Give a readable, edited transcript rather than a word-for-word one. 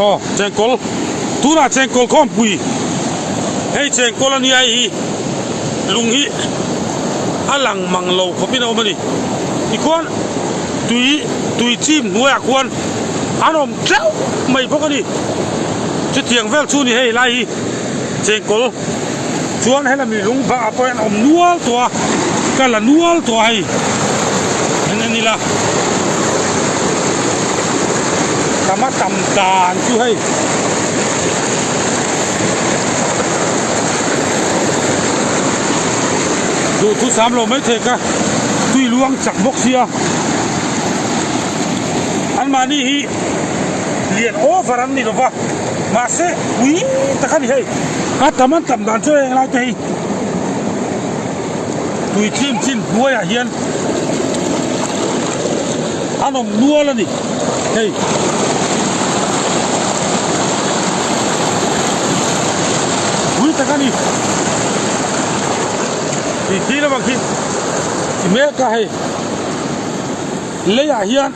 Aw chengkawl tunah chengkawl khawmpui hei chengkawl a nia hei hi lung hi a lang mang lo khawpin a awm a ni tikhuan tui tui chim hnuaiah khuan an awm tleuh mai bawk a ni chutiang vel chu a ni hei lai hi chengkawl chuan helami lung bangah pawh hian awm nual tawh a ka la nual tawh a hei en en ila tam a tam dan chu hei duhthu sam lo mai thei ka tui luang chak bawk sia anmahni hi lian over an ni lova. Mahse pui tak a ni hei. A tam an tam dan chu heng lai te hi tui chim chin hnuaiah hian an awm nual a ni hei. Pui tak a ni. Tui khi lamah khi ti mek a hei. Leiah hian.